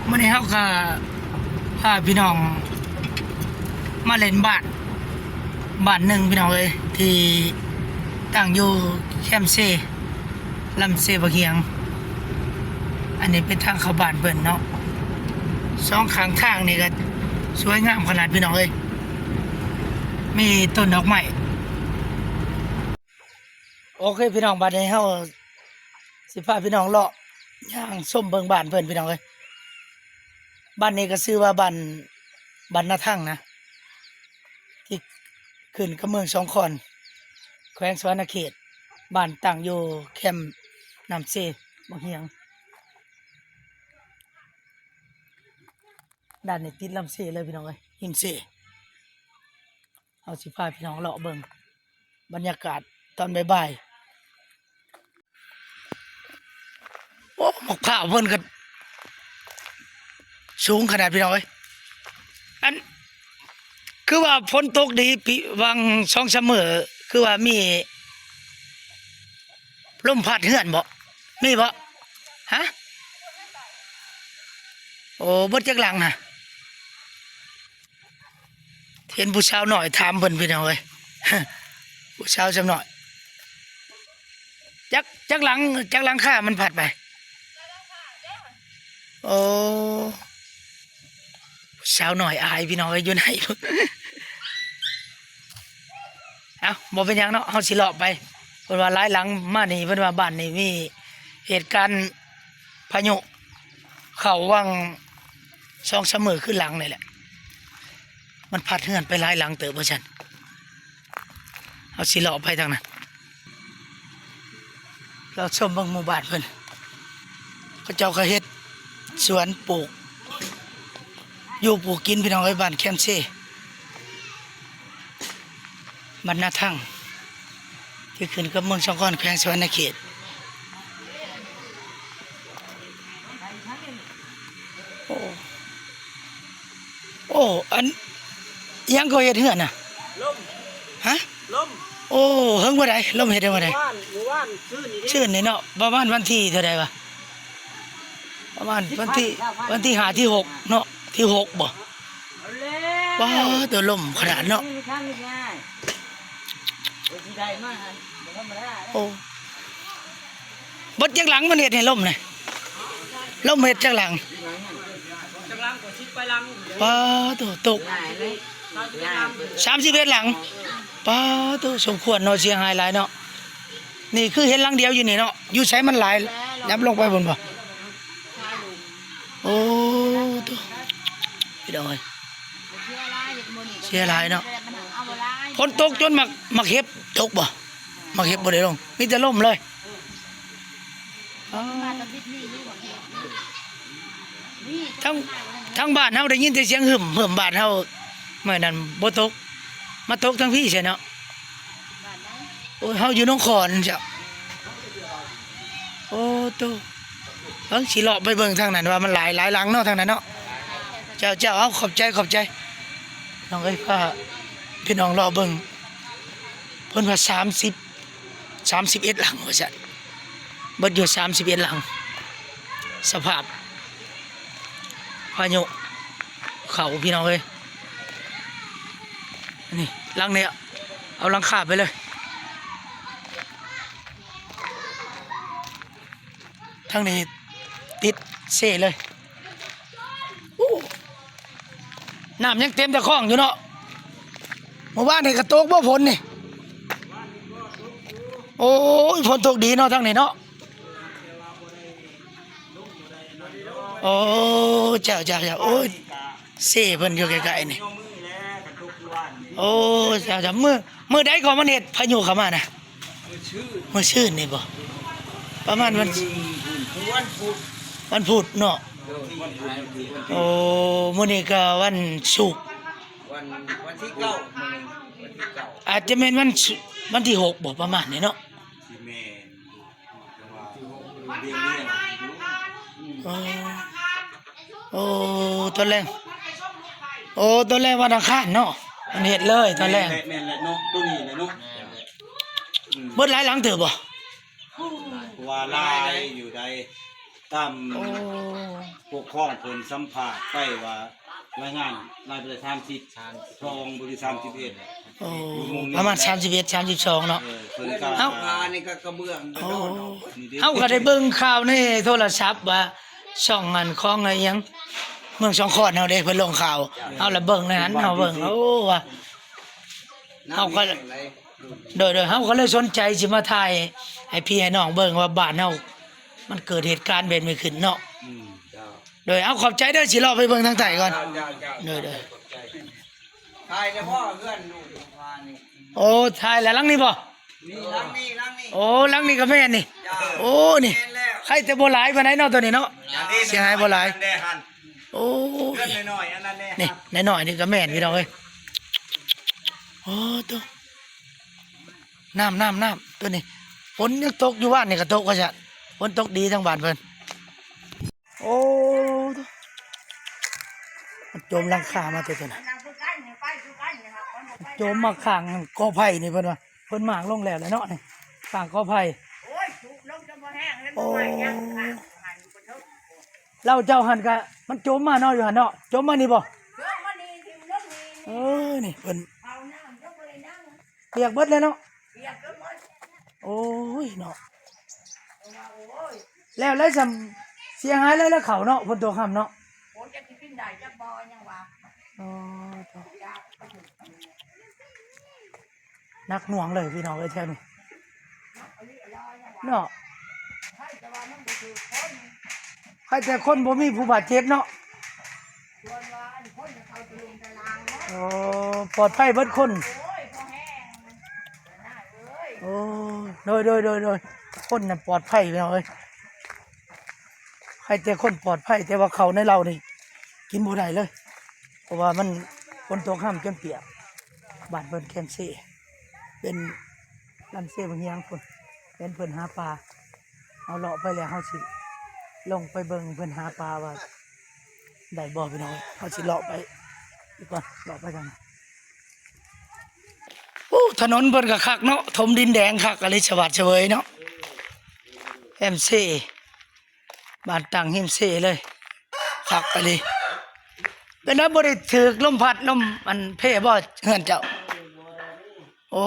ມື້ນີ້ເຮົາກໍພາພີ່ນ້ອງມາເລ່ນບ້ານ ບ້ານໜຶ່ງພີ່ນ້ອງເອີຍ ທີ່ຕັ້ງຢູ່ແຄມເຊ ລຳເຊບັກຫຽງ. ອັນນີ້ເປັນທາງເຂົ້າບ້ານເພິ່ນເນາະ ສອງຂ້າງທາງນີ້ກໍສວຍງາມຂະໜາດພີ່ນ້ອງເອີຍ ມີຕົ້ນດອກໄມ້. ໂອເຄພີ່ນ້ອງ ບັດນີ້ເຮົາຊິພາພີ່ນ້ອງເລາະຍ່າງຊົມເບິ່ງບ້ານເພິ່ນພີ່ນ້ອງເອີຍ. ບ້ານນີ້ກໍຊື່ວ່າບ້ານ ບ້ານນາທັງນະ ທີ່ຂຶ້ນກັບເມືອງສອງຄອນ ແຂວງສະຫວັນນະເຂດ. ບ້ານຕັ້ງຢູ່ແຄມນ້ຳເຊບັກຫຽງ ດ້ານນີ້ຕິດລຳເຊເລີຍພີ່ນ້ອງເອີຍ ຮິມເຊ. ເຮົາຊິພາພີ່ນ້ອງເລາະເບິ່ງບັນຍາກາດຕອນບ່າຍໆ. ໂອ້ ໝາກພ້າວເພິ່ນກໍສູງຂະໜາດພີ່ນ້ອງເອີຍ. ອັນ ຄືວ່າຝົນຕົກດີປີ ຫວ່າງສອງສາມມື້ ຄືວ່າມີລົມພັດເຮືອນບໍ? ມີບໍ? ຮະ? ໂອ້ ເບິດຈັກຫຼັງນະ? ເຫັນຜູ້ສາວນ້ອຍຖາມເພິ່ນພີ່ນ້ອງເອີຍ ຜູ້ສາວສ່ຳນ້ອຍ ຈັກ ຈັກຫຼັງ ຈັກຫຼັງຄາມັນພັດໄປ? ໂອ້ ສາວນ້ອຍອາຍພີ່ນ້ອງເອີຍ ຢູ່ໃນ ເອົ້າ ບໍ່ເປັນຫຍັງເນາະ ເຮົາຊິເລາະໄປ. ເພິ່ນວ່າຫຼາຍຫຼັງມານີ້ ເພິ່ນວ່າບ້ານນີ້ມີເຫດການພາຍຸເຂົ້າຫວ່າງສອງສາມມື້ຄືຫຼັງນີ້ແຫຼະ ມັນພັດເຮືອນໄປຫຼາຍຫຼັງເຕີບວ່າຊັ້ນ. ເຮົາຊິເລາະໄປທາງນັ້ນ ເລາະຊົມເບິ່ງໝູ່ບ້ານເພິ່ນ ເຂົາເຈົ້າກໍເຮັດສວນປູກຢູ່ປູກກິນພີ່ນ້ອງເອີຍ ບ້ານແຄມເຊ ບ້ານນາທັງ ທີ່ຂຶ້ນກັບເມືອງສອງຄອນ ແຂວງສະຫວັນນະເຂດ. ໂອ້ ໂອ້ ອັນ ອີຫຍັງກໍເຮັດເຮືອນນະ? ລົມ ຮະ? ລົມ ໂອ້ ເຫິງບໍ່ໄດ້ ລົມເຮັດເຖິງບໍ່ໄດ້? ມື້ວານ ມື້ວານ ຊືນນີ້ເດ້ ຊືນນີ້ເນາະ ປະມານວັນທີເທົ່າໃດວະ? ປະມານວັນທີ ວັນທີຫ້າ ທີຫົກເນາະ ທີຫົກບໍ? ປາດ ຕົວລົມຂະໜາດເນາະ. ໂອ້ ເບິດຈັກຫຼັງມັນເຮັດໃຫ້ລົມນີ້? ລົມເຮັດຈັກຫຼັງ? ປາດ ຕົກ ສາມສິບເອັດຫຼັງ. ປາດ ສົມຄວນເນາະ ເສຍຫາຍຫຼາຍເນາະ. ນີ້ຄືເຫັນຫຼັງດຽວຢູ່ນີ້ເນາະ ຢູ່ໃສມັນຫຼາຍ? ຍັບລົງໄປພຸ້ນບໍ? ໂອ້ ໂທ້ ພີ່ນ້ອງເອີຍ ເສຍຫຼາຍເນາະ. ຝົນຕົກຈົນໝາກ ໝາກເຫັບຕົກບໍ? ໝາກເຫັບບໍ່ໄດ້ລົງ ມີແຕ່ລົມເລີຍ. ທາງ ທາງບ້ານເຮົາໄດ້ຍິນແຕ່ສຽງຫຶມ ຫຶມ ບ້ານເຮົາ ມື້ນັ້ນບໍ່ຕົກ ມາຕົກທາງພີ້ຊະເນາະ. ໂອ້ຍ ເຮົາຢູ່ໜອງຂອນເຈົ້າ. ໂອ້ ໂຕ ເບິ່ງ ຊິເລາະໄປເບິ່ງທາງນັ້ນວ່າມັນຫຼາຍ ຫຼາຍຫຼັງເນາະ ທາງນັ້ນເນາະ. ເຈົ້າ ເຈົ້າ ເອົາ ຂອບໃຈ ຂອບໃຈ ນ້ອງເອີຍ. ພາພີ່ນ້ອງເລາະເບິ່ງ ເພິ່ນວ່າສາມສິບ ສາມສິບເອັດຫຼັງວ່າຊັ້ນ ເບິດຢູ່ສາມສິບເອັດຫຼັງ. ສະພາບພາຍຸເຂົ້າ ພີ່ນ້ອງເອີຍ. ນີ້ຫຼັງນີ້ເອົາຫຼັງຄາໄປເລີຍ ທາງນີ້ຕິດເຊເລີຍ. ໂອ້ ນ້ຳຍັງເຕັມແຕ່ຄອງຢູ່ເນາະ. ມື້ວານນີ້ກໍຕົກບໍ່ຝົນນີ້? ໂອ້ຍ ຝົນຕົກດີເນາະ ທາງນີ້ເນາະ. ໂອ້ ເຈົ້າ ເຈົ້າ ເຈົ້າ ໂອ້ຍ ເຊເພິ່ນຢູ່ໃກ້ໆນີ້. ໂອ້ ເຈົ້າ ເຈົ້າ ມື້ ມື້ໃດກໍມັນເຮັດພາຍຸເຂົ້າມານະ? ມື້ຊືນນີ້ບໍ? ປະມານວັນ ວັນພຸດ ວັນພຸດເນາະ. ໂອ້ ມື້ນີ້ກໍວັນສຸກ ວັນ ວັນທີເກົ້າ ມື້ນີ້ວັນທີເກົ້າ ອາດຈະແມ່ນວັນ ວັນທີຫົກບໍ ປະມານນີ້ເນາະ. ຊິແມ່ນ ເພາະວ່າ ໂອ້ ໂອ້ ຕອນແລງ ໂອ້ ຕອນແລງວັນອັງຄານເນາະ ມັນເຮັດເລີຍຕອນແລງ. ແມ່ນແຫຼະ ແມ່ນແຫຼະເນາະ ໂຕນີ້ແຫຼະເນາະ. ອືມ ເບິດຫຼາຍຫຼັງເຕີບບໍ? ເພາະວ່າຫຼາຍຢູ່ໃດ ຕາມ ໂອ້ ປົກຄອງເພິ່ນສຳພາດໄປວ່າ ລາຍງານລາຍໄປໄດ້ສາມສິບສອງ ບໍ່ຫຼື ສາມສິບເອັດ ໂອ້ ຢູ່ມຸມນີ້ ປະມານສາມສິບເອັດ ສາມສິບສອງເນາະ. ເອີ ເພິ່ນກໍ ເອົ້າ ພານີ້ກໍກະເບື້ອງ ໂອ້ ເຮົາກໍໄດ້ເບິ່ງຂ່າວໃນໂທລະສັບວ່າ ຊ່ອງອັນຂອງອີຫຍັງ ເມືອງສອງຄອນເຮົາເດ້ ເພິ່ນລົງຂ່າວ ເຮົາລະເບິ່ງໃນຫັ້ນ ເຮົາເບິ່ງ ໂອ້ ວ່າ ເຮົາກໍ ໂດຍ ໂດຍ ເຮົາກໍເລີຍສົນໃຈຊິມາຖ່າຍໃຫ້ພີ່ໃຫ້ນ້ອງເບິ່ງວ່າບ້ານເຮົາມັນເກີດເຫດການແບບນີ້ຂຶ້ນເນາະ. ອືມ ເຈົ້າ ໂດຍ ເອົາ ຂອບໃຈເດີ ຊິເລາະໄປເບິ່ງທາງໃຕ້ກ່ອນ. ເຈົ້າ ເຈົ້າ ເຈົ້າ ໂດຍ ໂດຍ ຂອບໃຈ. ຖ່າຍແລ້ວບໍ່ເຮືອນລູກພານີ້? ໂອ້ ຖ່າຍແລ້ວ ຫຼັງນີ້ບໍ່? ນີ້ ຫຼັງນີ້ ຫຼັງນີ້. ໂອ້ ຫຼັງນີ້ກໍແມ່ນນີ້. ເຈົ້າ ໂອ້ ນີ້ ແມ່ນແລ້ວ. ໃຄແຕ່ບໍ່ຫຼາຍປານໃດເນາະ ໂຕນີ້ເນາະ. ເຈົ້າ ເສຍຫາຍບໍ່ຫຼາຍ. ໂອ້ ເຮືອນນ້ອຍໆ ອັນນັ້ນແດ່. ນີ້ນ້ອຍໆ ນີ້ກໍແມ່ນ ພີ່ນ້ອງເອີຍ. ໂອ້ ໂຕ ນ້ຳ ນ້ຳ ນ້ຳ ໂຕນີ້ ຝົນຍັງຕົກຢູ່ ວານນີ້ກໍຕົກວ່າຊັ້ນ ຝົນຕົກດີທາງບ້ານເພິ່ນ. ໂອ້ ໂຕ ມັນໂຈມຫຼັງຄາມາ ໂຕ ໂຕນະ ມັນໂຈມມາຂ້າງກອໄຜ່ນີ້ ເພິ່ນວ່າ ເພິ່ນໝາກລົງແລ້ວແຫຼະເນາະ ນີ້ ຂ້າງກອໄຜ່. ໂອ້ຍ ສຸກລົງຈະບໍ່ແຫ້ງເລີຍ. ໂອ້ ມັນໄໝ້ຍັງຂ້າງ ເລົ່າເຈົ້າຫັ້ນກະ ມັນຈົມມາເນາະ ຢູ່ຫັ້ນເນາະ ຈົມມານີ້ບໍ່? ຈົມມານີ້ ຖິ້ມລົງນີ້. ເອີ ນີ້ເພິ່ນ ເອົານ້ຳ ເຈົ້າບໍ່ໄດ້ນັ່ງ ປຽກເບິດເລີຍເນາະ. ປຽກເບິດ. ໂອ້ຍເນາະ ເພາະວ່າ ໂອ້ຍ ແລ້ວ ແລ້ວຊ່ຳເສຍຫາຍຫຼາຍ ແລ້ວເຂົ້າເນາະ ຝົນຕົກຄ່ຳເນາະ. ໂອ້ຍ ຈັກຊິກິນໄດ້ຈັກບໍ່ ຍັງວ່າ. ອໍ ໜັກໜ່ວງເລີຍພີ່ນ້ອງເອີຍ ແຖວນີ້ເນາະ. ໃຜແຕ່ຄົນບໍ່ມີຜູ້ບາດເຈັບເນາະ. ໂອ້ ປອດໄພເບິດຄົນ. ໂອ້ ໂດຍ ໂດຍ ໂດຍ ໂດຍ ຄົນນັ້ນປອດໄພພີ່ນ້ອງເອີຍ. ໃຜແຕ່ຄົນປອດໄພ ແຕ່ວ່າເຂົ້າໃນເຫຼົ່ານີ້ກິນບໍ່ໄດ້ເລີຍ ເພາະວ່າມັນ ຝົນຕົກຮ່ຳຈົນປຽກ. ບ້ານເພິ່ນແຄມເຊ ເປັນລຳເຊບັກຮຽງພຸ້ນ ເປັນເພິ່ນຫາປາ. ເຮົາເລາະໄປແລ້ວ ເຮົາຊິລົງໄປເບິ່ງເພິ່ນຫາປາວ່າໄດ້ບໍ່ພີ່ນ້ອງ. ເຮົາຊິເລາະໄປອີກກ່ອນ ເລາະໄປທາງ ໂອ້ ຖະໜົນເພິ່ນກໍຄັກເນາະ ຖົມດິນແດງຄັກອີ່ຫຼີ ສະຫວັດສະເຫວີຍເນາະ ແຄມເຊ. ບ້ານຕັ້ງຮິມເຊເລີຍ ຄັກອີ່ຫຼີ. ເປັນໄດ ບໍ່ໄດ້ຖືກລົມພັດລົມອັນເພບໍ່ເຮືອນເຈົ້າ? ໂອ້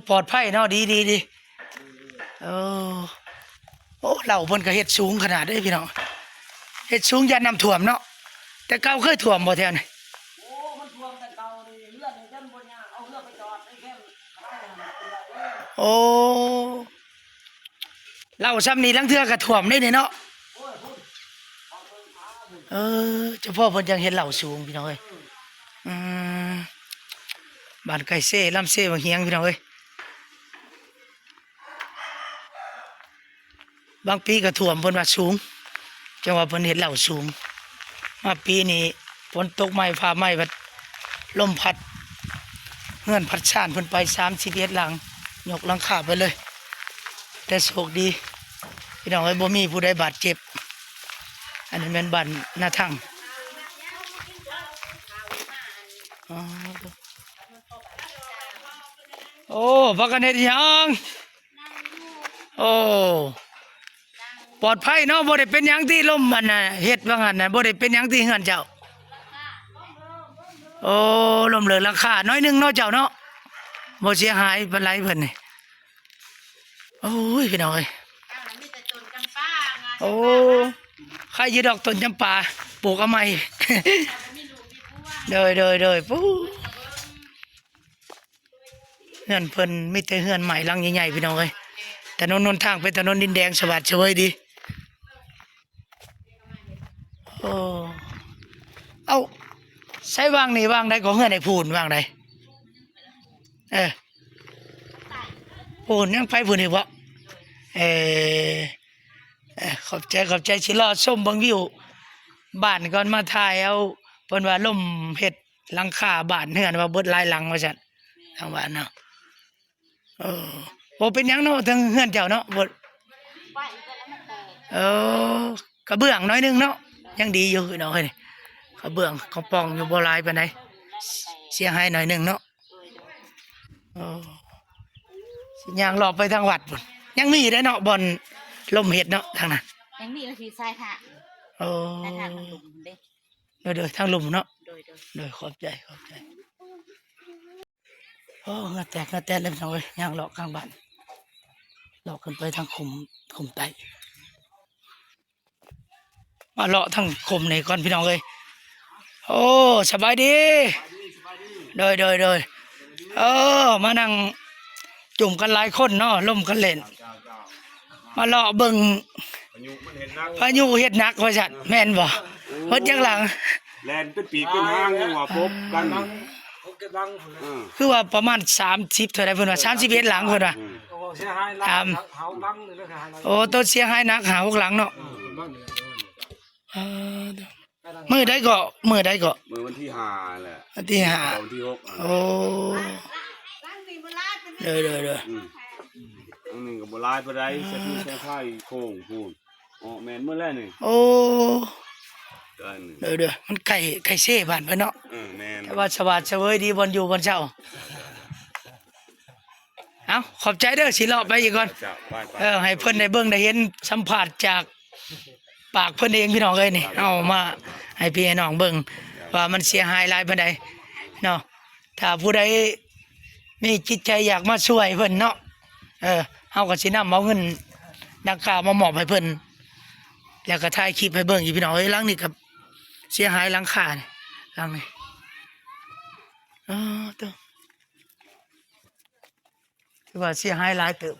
ປອດໄພເນາະ ດີ ດີ ດີ. ເອີ ໂອ້ ເຫຼົ່າເພິ່ນກໍເຮັດສູງຂະໜາດເດ້ພີ່ນ້ອງ ເຮັດສູງຢ້ານນ້ຳຖ້ວມເນາະ. ແຕ່ເກົ່າເຄີຍຖ້ວມບໍ່ແຖວນີ້? ໂອ້ ມັນຖ້ວມແຕ່ເກົ່ານີ້ ເຮືອນນີ້ຈົນບໍ່ຍາກ ເອົາເຮືອໄປຈອດໃນແຄມ. ໂອ້ ເຫຼົ່າຊ່ຳນີ້ລາງເທື່ອກໍຖ້ວມເດ້ນີ້ເນາະ. ເອີ ສະເພາະເພິ່ນຈັ່ງເຮັດເຫຼົ່າສູງພີ່ນ້ອງເອີຍ. ອືມ ບ້ານໄກ່ເຊ ລຳເຊ ບັກຮຽງພີ່ນ້ອງເອີຍ. ບາງປີກໍຖ້ວມ ເພິ່ນວ່າສູງ ຈັ່ງວ່າເພິ່ນເຮັດເຫຼົ່າສູງ. ມາປີນີ້ຝົນຕົກໃໝ່ຟ້າໃໝ່ ພັດລົມພັດ ເຮືອນພັດຊານເພິ່ນໄປສາມສິບເອັດຫຼັງ ຍົກຫຼັງຄາໄປເລີຍ. ແຕ່ໂຊກດີພີ່ນ້ອງເອີຍ ບໍ່ມີຜູ້ໃດບາດເຈັບ. ອັນນີ້ແມ່ນບ້ານນາທັງ. ອໍ ໂອ້ ພາກັນເຮັດອີຫຍັງ? ໂອ້ ປອດໄພເນາະ ບໍ່ໄດ້ເປັນຫຍັງຕິ ລົມອັນນ່າເຮັດວ່າຫັ້ນນະ ບໍ່ໄດ້ເປັນຫຍັງຕິເຮືອນເຈົ້າ? ໂອ້ ລົ້ມເລີກຫຼັງຄາໜ້ອຍໜຶ່ງເນາະເຈົ້າເນາະ ບໍ່ເສຍຫາຍປານໃດເພິ່ນນີ້. ໂອ້ຍ ພີ່ນ້ອງເອີຍ ໂອ້ ໄຄຢູ່ດອກຕົ້ນຈຳປາ ປູກເອົາໃໝ່. ໂດຍ ໂດຍ ໂດຍ ປູ ເຮືອນເພິ່ນມີແຕ່ເຮືອນໄມ້ຫຼັງໃຫຍ່ໆ ພີ່ນ້ອງເອີຍ. ຖະໜົນຫົນທາງເປັນຖະໜົນດິນແດງ ສະຫວັດສະເຫວີຍດີ. ໂອ້ ເອົ້າ ໃຊ້ວາງນີ້ວາງໃດກໍເຮືອນໄອ້ພູນວາງໃດ? ເອີ ພູນຍັງໄປພູນອີກບໍ່? ເອີ ເອີ ຂອບໃຈ ຂອບໃຈ ຊິລໍຊົມເບິ່ງວິວບ້ານກ່ອນ ມາຖ່າຍເອົາ. ເພິ່ນວ່າລົມເຮັດ ຫຼັງຄາບ້ານເຮືອນວ່າເບິດຫຼາຍຫຼັງວ່າຊັ້ນ ທາງບ້ານເຮົາ. ເອີ ບໍ່ເປັນຫຍັງເນາະ ເຖິງເຮືອນເຈົ້າເນາະ ບໍ່ ເອີ ກະເບື້ອງໜ້ອຍໜຶ່ງເນາະ ຍັງດີຢູ່ເນາະ. ເຮີ້ຍ ກະເບື້ອງຂອງປ່ອງຢູ່ ບໍ່ຫຼາຍປານໃດ ເສຍຫາຍໜ້ອຍໜຶ່ງເນາະ. ເອີ ຊິຍ່າງເລາະໄປທາງວັດພຸ້ນ ຍັງມີເດ້ເນາະ ບ່ອນລົມເຮັດເນາະ ທາງນັ້ນ. ອັນນີ້ກໍຊິຊາຍທາງ ໂອ້ ຊາຍທາງທາງລຸ່ມເດ້ ໂດຍໆ ທາງລຸ່ມເນາະ ໂດຍໆ ໂດຍ ຂອບໃຈ ຂອບໃຈ. ໂອ້ ເຫື່ອແຕກເຫື່ອແຕກເລີຍພີ່ນ້ອງເອີຍ ຍ່າງເລາະກາງບ້ານ ເລາະຂຶ້ນໄປທາງຂຸມ ຂຸມໃຕ້ ມາເລາະທາງຂຸມນີ້ກ່ອນພີ່ນ້ອງເອີຍ. ໂອ້ ສະບາຍດີ ໂດຍໆໆ ເອີ ມານັ່ງຈຸ່ມກັນຫຼາຍຄົນເນາະ ລົມກັນເຫຼັ້ນ ມາເລາະເບິ່ງ ພາຍຸມັນເຮັດໜັກ ພາຍຸເຮັດໜັກວ່າຊັ້ນ ແມ່ນບໍ່? ເບິດຈັກຫຼັງ ແລ່ນເປັນປີກເປັນຫາງ ຍັງວ່າພົບກັນ ເອີ ຄືວ່າປະມານສາມສິບເທົ່າໃດ ເພິ່ນວ່າສາມສິບເອັດຫຼັງ ເພິ່ນວ່າ ອືມ ໂອ້ ເສຍຫາຍຫຼາຍ ອ່າ ເຮົາຫຼັງນີ້ແຫຼະ ໂອ້ ໂຕເສຍຫາຍໜັກ ຫ້າຫົກຫຼັງເນາະ ເອີ ເອີ ມື້ໃດເກາະ ມື້ໃດເກາະ? ມື້ວັນທີຫ້າແຫຼະ ວັນທີຫ້າ ວັນທີຫົກ ໂອ້ ເດີໆໆ ອືມ ອັນນີ້ກໍບໍ່ຫຼາຍປານໃດ ສະພີສະພາຍໂຄ້ງພຸ້ນ ເອາະແມ່ນໝົດແລ້ວນີ້ ໂອ້ ເດີໆ ມັນໃກ້ ໃກ້ເຊບ້ານເພິ່ນເນາະ ເອີ ແມ່ນ ແຕ່ວ່າສະຫວາດສະເຫວີຍດີ ບ່ອນຢູ່ບ່ອນເຊົາ. ເອົ້າ ຂອບໃຈເດີ ຊິເລາະໄປອີກກ່ອນ ເຈົ້າ ໄປໆ ເອີ ໃຫ້ເພິ່ນໄດ້ເບິ່ງໄດ້ເຫັນ ສຳພາດຈາກປາກເພິ່ນເອງ ພີ່ນ້ອງເອີຍ ນີ້ ເອົາມາໃຫ້ພີ່ໃຫ້ນ້ອງເບິ່ງວ່າມັນເສຍຫາຍຫຼາຍປານໃດເນາະ. ຖ້າຜູ້ໃດມີຈິດໃຈຢາກມາຊ່ວຍເພິ່ນເນາະ ເອີ ເຮົາກໍຊິນຳເອົາເງິນດັ່ງກ່າວມາມອບໃຫ້ເພິ່ນ ແລ້ວກໍຖ່າຍຄລິບໃຫ້ເບິ່ງອີກ ພີ່ນ້ອງເອີຍ. ຫຼັງນີ້ກໍເສຍຫາຍ ຫຼັງຄານີ້ ຫຼັງນີ້ ອໍ ໂຕ ຖືວ່າເສຍຫາຍຫຼາຍເຕີບ.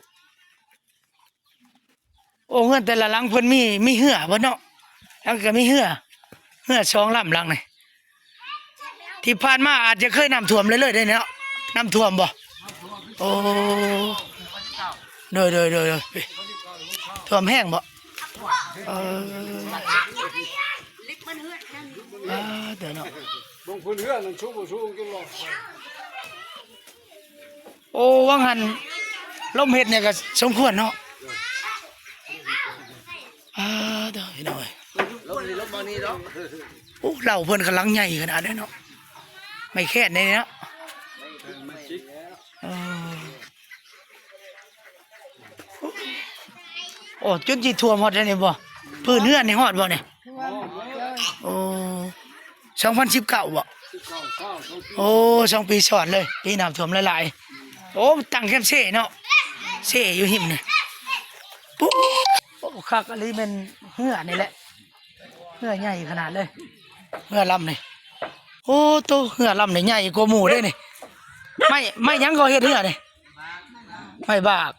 ໂອ້ ເຮືອນແຕ່ລະຫຼັງເພິ່ນມີ ມີເຮືອເບິດເນາະ ຫຼັງກໍມີເຮືອ ເຮືອສອງລຳຫຼັງນີ້. ທີ່ຜ່ານມາອາດຈະເຄີຍນ້ຳຖ້ວມເລີຍໆ ເດ້ເນາະ ນ້ຳຖ້ວມບໍ່? ໂອ້ ໂດຍໆໆ ຖ້ວມແຮງບໍ່? ເອີ ອ່າ ເດີເນາະ ບາງຄົນເຮືອນນັ້ນສູງບໍ່ສູງ ຈົນລອດ ໂອ້ ວ່າງຫັ້ນລົມເຮັດນີ້ກໍສົມຄວນເນາະ. ອ່າ ເດີ ພີ່ນ້ອງເອີຍ ລົມນີ້ ລົມບາງນີ້ເນາະ. ໂອ້ ເລົ້າເພິ່ນກຳລັງໃຫຍ່ຂະໜາດໃດເນາະ ໄມ້ແຄນນີ້ເນາະ. ເອີ ໂອ້ ຈົນຊິຖ້ວມຮອດໄດນີ້ບໍ່? ພື້ນເຮືອນນີ້ຮອດບໍ່ນີ້? ໂອ້ ສອງພັນສິບເກົ້າບໍ່? ໂອ້ ສອງປີຊ້ອນເລີຍ ປີນ້ຳຖ້ວມຫຼາຍໆ. ໂອ້ ຕັ້ງແຄມເຊເນາະ ເຊຢູ່ຮິມນີ້. ໂອ້ ໂອ້ ຄັກອີ່ຫຼີ ແມ່ນເຮືອນີ້ແຫຼະ ເຮືອໃຫຍ່ຂະໜາດເລີຍ ເຮືອລຳນີ້. ໂອ້ ໂຕ ເຮືອລຳນີ້ໃຫຍ່ກວ່າໝູ່ເດ້ນີ້. ໄມ້ ໄມ້ຫຍັງກໍເຮັດເຮືອນີ້? ໄມ້ບາກ.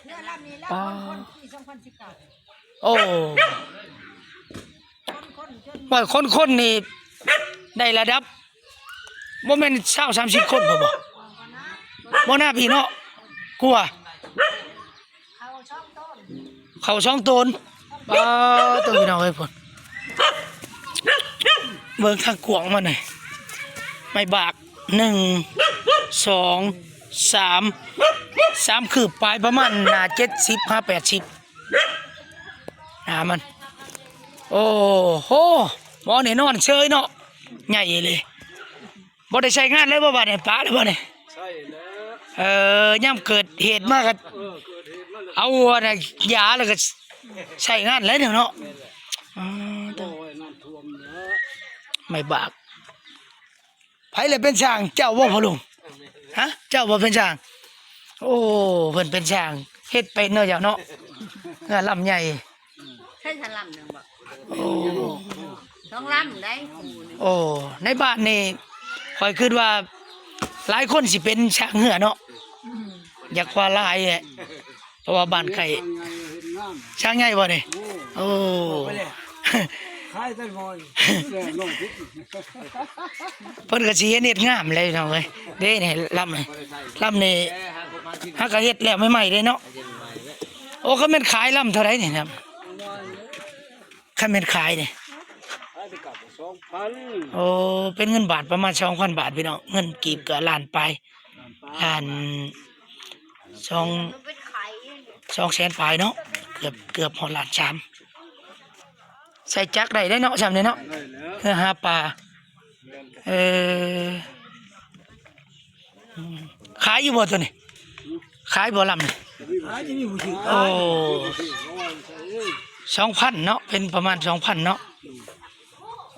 ເຮືອລຳນີ້ລະ ອໍ ຄົນ ຄົນປີສອງພັນສິບເກົ້າ ໂອ້ ຄົນໆ ຈົນ ວ່າຄົນໆ ນີ້ໄດ້ລະດັບ ບໍ່ແມ່ນຊາວສາມສິບຄົນພຸ້ນບໍ່? ບໍ່ໜ້າພີ່ເນາະ ກວ່າ ເຂົ້າສອງໂຕນ ເຂົ້າສອງໂຕນ. ປາດໂຕ ພີ່ນ້ອງເອີຍ ພຸ້ນ ເບິ່ງທາງກວ້າງມັນນີ້ ໄມ້ບາກ ໜຶ່ງ ສອງ ສາມ ສາມຄືບປາຍ ປະມານໜ້າເຈັດສິບຫາແປດສິບ ໜ້າມັນ. ໂອ້ໂຫ ໝໍນີ້ນອນເຊີຍເນາະ ໃຫຍ່ອີ່ຫຼີ. ບໍ່ໄດ້ໃຊ້ງານເລີຍບໍ່ບາດນີ້? ປະແລ້ວບໍ່ນີ້? ໃຊ້ແລ້ວ. ເອີ ຍາມເກີດເຫດມາກໍ ເອີ ເກີດເຫດມາແລ້ວ ເອົາອັນນັ້ນຢາແລ້ວກໍໃຊ້ງານແລ້ວເນາະ. ແມ່ນແຫຼະ. ອໍ ໂອ້ຍ ນ້ຳຖ້ວມແລ້ວ ໄມ້ບາກ. ໃຜລະເປັນຊ່າງ? ເຈົ້າບໍ່ພໍ່ລຸງ? ຮະ? ເຈົ້າບໍ່ເປັນຊ່າງ? ໂອ້ ເພິ່ນເປັນຊ່າງ ເຮັດເປັນເນາະເຈົ້າເນາະ. ເຮືອລຳໃຫຍ່ ໃຊ້ສາລຳໜຶ່ງບໍ່? ໂອ້ ສອງລຳໄດ໋. ໂອ້ ໃນບ້ານນີ້ ຂ້ອຍຄິດວ່າຫຼາຍຄົນຊິເປັນຊ່າງເຮືອເນາະ. ອືມ ຢາກວ່າຫຼາຍແຫຼະ ເພາະວ່າບ້ານໃກ້. ຊ່າງໃຫຍ່ບໍ່ນີ້? ໂອ້ ໂອ້ ຂາຍແຕ່ໜ້ອຍ ແຕ່ນ້ອຍ. ເພິ່ນກໍຊິເຮັດ ເຮັດງາມແຫຼະພີ່ນ້ອງເອີຍ. ເດ້ນີ້ລຳນີ້ ລຳນີ້ຫາກໍເຮັດແລ້ວໃໝ່ໆເດ້ເນາະ. ໂອ້ ຄັນແມ່ນຂາຍລຳເທົ່າໃດນີ້ນະ? ຄັນແມ່ນຂາຍນີ້ ຂາຍໄປກັບສອງພັນ. ໂອ້ ເປັນເງິນບາດປະມານສອງພັນບາດພີ່ນ້ອງ ເງິນກີບກໍລ້ານປາຍ ລ້ານປາຍ ລ້ານ ສອງ ສອງແສນປາຍເນາະ ເກືອບ ເກືອບຮອດລ້ານສາມ. ໃຊ້ຈັກໄດ້ເດ້ເນາະ ຊ່ຳນີ້ເນາະ ໄດ້ແລ້ວ ເຮືອຫາປາ. ເອີ ຂາຍຢູ່ບໍ່ໂຕນີ້? ຂາຍບໍ່ລຳນີ້? ຂາຍ ຈະມີຜູ້ຊື້. ໂອ້ ເອົາໄວ້ໃສ່ເອີຍ. ສອງພັນເນາະ ເປັນປະມານສອງພັນເນາະ.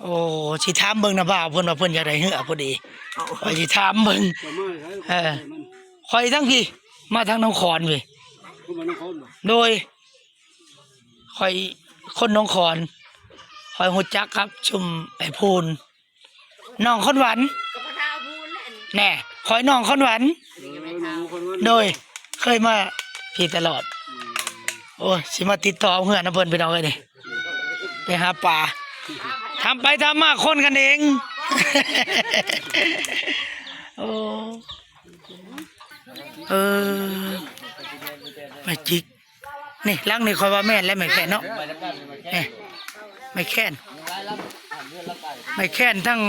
ໂອ້ ຊິຖາມເບິ່ງນະບ່າວເພິ່ນວ່າເພິ່ນຢາກໄດ້ເຮືອພໍດີ ຂ້ອຍຊິຖາມເບິ່ງ. ເອີ ຂ້ອຍທັງພີ້ ມາທາງໜອງຂອນພີ້. ໂດຍ ຂ້ອຍຄົນໜອງຂອນ ຂ້ອຍຮູ້ຈັກກັບຊຸມໄອ້ພູນ ນ້ອງຄົນຫວັນ ແນ່ ຂ້ອຍນ້ອງຄົນຫວັນ. ໂດຍ ເຄີຍມາພີ້ຕະຫຼອດ. ໂອ້ຍ ຊິມາຕິດຕໍ່ເອົາເຮືອນຳເພິ່ນ ພີ່ນ້ອງເອີຍ ນີ້ ໄປຫາປາ. ຖາມໄປຖາມມາຄົນກັນເອງ. ໂອ້ ເອີ ແມ່ຈິກ ນີ້ ຫຼັງນີ້ຂ້ອຍວ່າແມ່ນແຫຼະ ໄມ້ແຄນເນາະ. ນີ້ ໄມ້ແຄນ ໄມ້ແຄນທາງ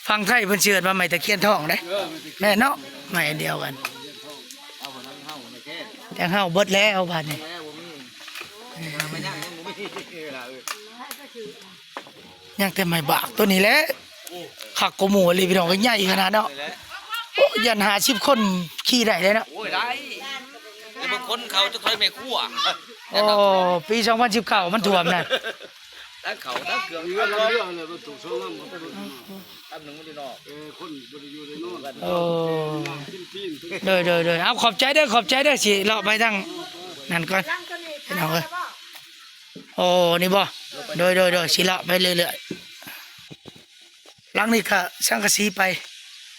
ຝັ່ງໄທເພິ່ນຊິເອີ້ນວ່າໄມ້ຕະຄຽນທອງເດ້. ແມ່ນເນາະ ໄມ້ອັນດຽວກັນ. ແຕ່ເຮົາເບິດແລ້ວບາດນີ້ ຍັງແຕ່ໄມ້ບາກໂຕນີ້ແຫຼະ. ຄັກກວ່າໝູ່ອີ່ຫຼີ ພີ່ນ້ອງເອີຍ ໃຫຍ່ຂະໜາດເນາະ. ໂອ້ ຢ້ານຫ້າສິບຄົນຂີ່ໄດ້ເລີຍເນາະ. ໂອ້ຍ ໄດ້ ແຕ່ບາງຄົນເຂົາຈະຄ່ອຍແມ່ຄົວ. ໂອ້ ປີສອງພັນສິບເກົ້າມັນຖ້ວມນະ ທັງເຂົາທັງເຄື່ອງ ເຮືອນລຳດຽວເລີຍ ບັນທຸກສອງລຳ ລຳໜຶ່ງມັນຢູ່ນອກ. ເອີ ຄົນບໍ່ໄດ້ຢູ່ໄດ້ນອນ. ໂອ້ ກິນຕີນ. ໂດຍໆໆ ເອົາ ຂອບໃຈເດີ ຂອບໃຈເດີ ຊິເລາະໄປທາງນັ້ນກ່ອນ ພີ່ນ້ອງເອີຍ. ໂອ້ ນີ້ບໍ່? ໂດຍໆໆ ຊິເລາະໄປເລື້ອຍໆ. ຫຼັງນີ້ກະສັງກະສີໄປ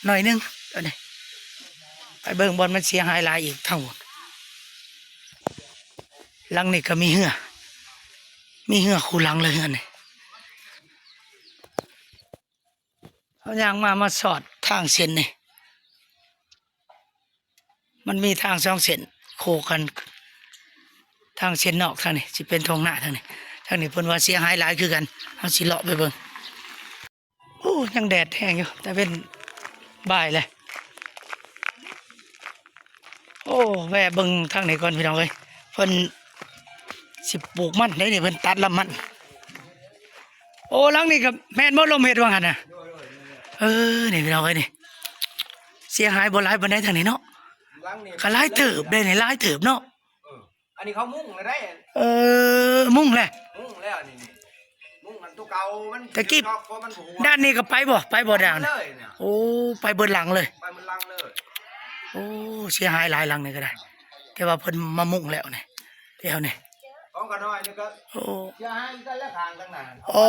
ໜ້ອຍໜຶ່ງ ຕອນນີ້ ໄປເບິ່ງບ່ອນມັນເສຍຫາຍຫຼາຍອີກທາງພຸ້ນ. ຫຼັງນີ້ກະມີເຮືອ ມີເຮືອຄູ່ຫຼັງເລີຍເຮືອນນີ້. ເຮົາຍ່າງມາ ມາສອດທາງເສັ້ນນີ້ ມັນມີທາງສອງເສັ້ນໂຄກັນ ທາງເສັ້ນນອກທາງນີ້ ຊິເປັນທົ່ງນາທາງນີ້. ທາງນີ້ເພິ່ນວ່າເສຍຫາຍຫຼາຍຄືກັນ ເຮົາຊິເລາະໄປເບິ່ງ. ໂອ້ ຍັງແດດແຮງຢູ່ ຕາເວັນບ່າຍແລ້ວ. ໂອ້ ແວ່ເບິ່ງທາງນີ້ກ່ອນ ພີ່ນ້ອງເອີຍ ເພິ່ນຊິປູກມັນເດ້ນີ້ ເພິ່ນຕັດລຳມັນ. ໂອ້ ຫຼັງນີ້ກະແມ່ນບໍ່ ລົມເຮັດວ່າຫັ້ນນະ? ເອີ ນີ້ພີ່ນ້ອງເອີຍ ນີ້ເສຍຫາຍບໍ່ຫຼາຍປານໃດທາງນີ້ເນາະ. ກະຫຼາຍເຕີບເດ້ນີ້ ຫຼາຍເຕີບເນາະ. ເອີ ອັນນີ້ເຂົາມຸງແລ້ວໄດ໋. ເອີ ມຸງແລ້ວ ມຸງແລ້ວນີ້ ມຸງອັນໂຕເກົ່າມັນ ແຕ່ກີ້ ເພາະມັນບໍ່ ດ້ານນີ້ກະໄປບໍ່ ໄປບໍ່ດ້ານ? ໂອ້ ໄປເບິດຫຼັງເລີຍ ໄປເບິດຫຼັງເລີຍ. ໂອ້ ເສຍຫາຍຫຼາຍຫຼັງນີ້ກະໄດ້ ແຕ່ວ່າເພິ່ນມາມຸງແລ້ວນີ້ ແຖວນີ້ ຂອງຂ້ານ້ອຍນີ້ກະ ໂອ້ ເສຍຫາຍຄືກັນແຫຼະ ຂ້າງທາງໜ້າ. ໂອ້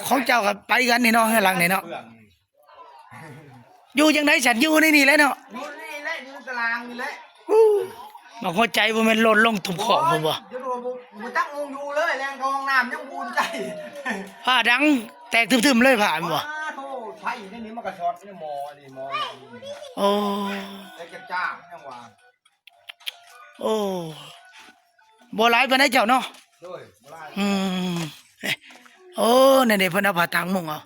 ຂອງເຈົ້າກະໄປຄືກັນນີ້ເນາະ ເຮືອນຫຼັງນີ້ເນາະ. ຢູ່ຈັ່ງໃດຊັ້ນ ຢູ່ໃນນີ້ແຫຼະເນາະ? ຢູ່ໃນນີ້ແຫຼະ ຢູ່ຕາລາງນີ້ແຫຼະ. ໂອ້ ບັກຫົວໃຈບໍ່ແມ່ນຫຼົ່ນລົງທຸ່ມຄອກພຸ້ນບໍ່? ໂອ້ຍ ບໍ່ຈັກມຸງຢູ່ເລີຍ ແລ່ນເຂົ້າຫ້ອງນ້ຳຍັງບໍ່ອຸ່ນໃຈ. ຝາດັງແຕກທຶມໆເລີຍ ຝາແມ່ນບໍ່? ໂອ້ ໄຟໃນນີ້ມັນກະຊັອດ ໃນໝໍ້ນີ້ ໝໍ້. ໂອ້ ແຕ່ຈັກຈ້າງຍັງວ່າ. ໂອ້ ບໍ່ຫຼາຍປານໃດເຈົ້າເນາະ? ໂດຍ ບໍ່ຫຼາຍ. ອືມ ໂອ້ ນັ້ນເດ້ ເພິ່ນເອົາຜ້າຕາງມຸງເອົາ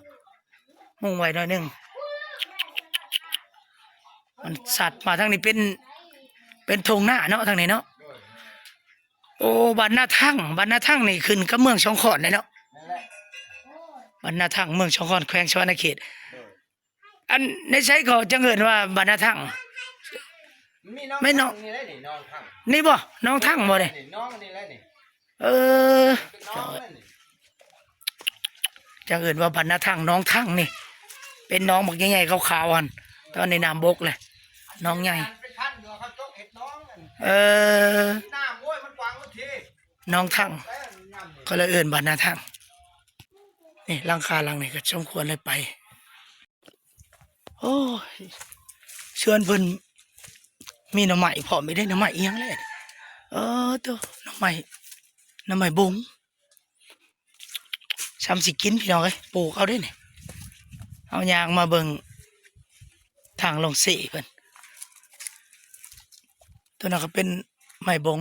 ມຸງໄວ້ໜ້ອຍໜຶ່ງ. ມັນສັດມາທາງນີ້ເປັນ ເປັນທົ່ງນາເນາະ ທາງນີ້ເນາະ. ໂດຍ ໂອ້ ບ້ານນາທັງ ບ້ານນາທັງນີ້ຂຶ້ນກັບເມືອງສອງຄອນເດ້ເນາະ. ນັ້ນແຫຼະ ບ້ານນາທັງ ເມືອງສອງຄອນ ແຂວງສະຫວັນນະເຂດ. ໂດຍ ອັນໃນໃສກໍຈັ່ງເອີ້ນວ່າບ້ານນາທັງ? ມີໜອງ ແມ່ນໜອງ ນີ້ແຫຼະນີ້ ໜອງທັງ ນີ້ບໍ່? ໜອງທັງບໍ່ນີ້? ນີ້ໜອງນີ້ແຫຼະນີ້. ເອີ ເປັນໜອງແຫຼະນີ້ ຈັ່ງເອີ້ນວ່າບ້ານນາທັງ ໜອງທັງນີ້ ເປັນໜອງບັກໃຫຍ່ໆຂາວໆຫັ້ນ ແຕ່ວ່າໃນນ້ຳບົກແຫຼະ ໜອງໃຫຍ່. ເອີ ນ້ຳ ໂອ້ຍ ມັນກວ້າງເບິດທີ ໜອງທັງ ເອີ ກໍເລີຍເອີ້ນບ້ານນາທັງ. ນີ້ຫຼັງຄາຫຼັງນີ້ກໍສົມຄວນເລີຍໄປ. ໂອ້ຍ ເຮືອນເພິ່ນມີໜໍ່ໄມ້ພ້ອມອີກເດ້ ໜໍ່ໄມ້ອີ່ຫຍັງແຫຼະ? ເອີ ໂຕ ໜໍ່ໄມ້ ໜໍ່ໄມ້ບົງ ຊ່ຳຊິກິນ ພີ່ນ້ອງເອີຍ ປູກເອົາເດ້ນີ້. ເຮົາຍ່າງມາເບິ່ງທາງລົງເຊເພິ່ນ ໂຕນັ້ນກໍເປັນໄມ້ບົງ.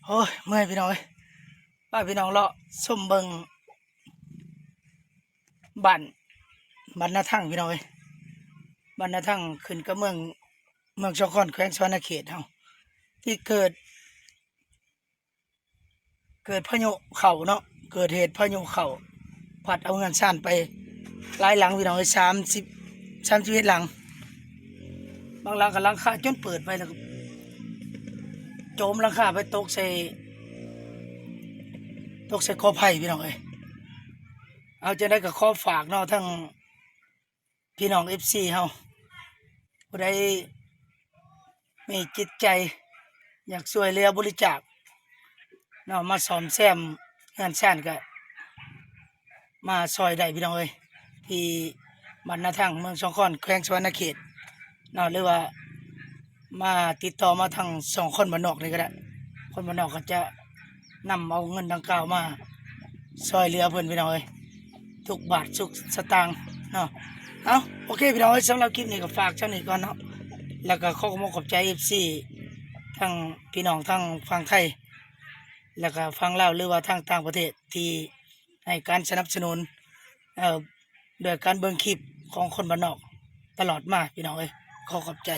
ໂອ້ຍ ເມື່ອຍພີ່ນ້ອງເອີຍ ພາພີ່ນ້ອງເລາະຊົມເບິ່ງບ້ານ ບ້ານນາທັງພີ່ນ້ອງເອີຍ. ບ້ານນາທັງຂຶ້ນກັບເມືອງ ເມືອງສອງຄອນ ແຂວງສະຫວັນນະເຂດເຮົາ ທີ່ເກີດ ເກີດພາຍຸເຂົ້າເນາະ ເກີດເຫດພາຍຸເຂົ້າ ພັດເອົາເຮືອນຊານໄປຫຼາຍຫຼັງພີ່ນ້ອງເອີຍ ສາມສິບ ສາມສິບເອັດຫຼັງ. ບາງຫຼັງກໍຫຼັງຄາຈົນເປີດໄປແລ້ວ ກໍ ໂຈມຫຼັງຄາໄປຕົກໃສ່ ຕົກໃສ່ກໍໄຜ່ພີ່ນ້ອງເອີຍ. ເອົາ ຈັ່ງໃດກໍຂໍຝາກເນາະ ທັງພີ່ນ້ອງເອັຟຊີເຮົາ ຜູ້ໃດມີຈິດໃຈຢາກຊ່ວຍເຫຼືອບໍລິຈາກເນາະ ມາສ້ອມແຊມເຮືອນຊານ ກໍມາຊ່ອຍໄດ້ພີ່ນ້ອງເອີຍ ທີ່ບ້ານນາທັງ ເມືອງສອງຄອນ ແຂວງສະຫວັນນະເຂດເນາະ ຫຼືວ່າມາຕິດຕໍ່ມາທາງຊ່ອງຄົນບ້ານນອກນີ້ກໍໄດ້. ຄົນບ້ານນອກກໍຈະນຳເອົາເງິນດັ່ງກ່າວມາຊ່ອຍເຫຼືອເພິ່ນພີ່ນ້ອງເອີຍ ທຸກບາດທຸກສະຕາງເນາະ. ເອົາ ໂອເຄພີ່ນ້ອງເອີຍ ສຳລັບຄລິບນີ້ກໍຝາກຊ່ຳນີ້ກ່ອນເນາະ ແລ້ວກໍຂໍຂອບອົກຂອບໃຈເອັຟຊີ ທັງພີ່ນ້ອງທາງຝັ່ງໄທ ແລ້ວກໍຝັ່ງລາວ ຫຼືວ່າທາງຕ່າງປະເທດ ທີ່ໃຫ້ການສະໜັບສະໜູນ ເອີ ດ້ວຍການເບິ່ງຄລິບຂອງຄົນບ້ານນອກຕະຫຼອດມາພີ່ນ້ອງເອີຍ ຂໍຂອບໃຈ.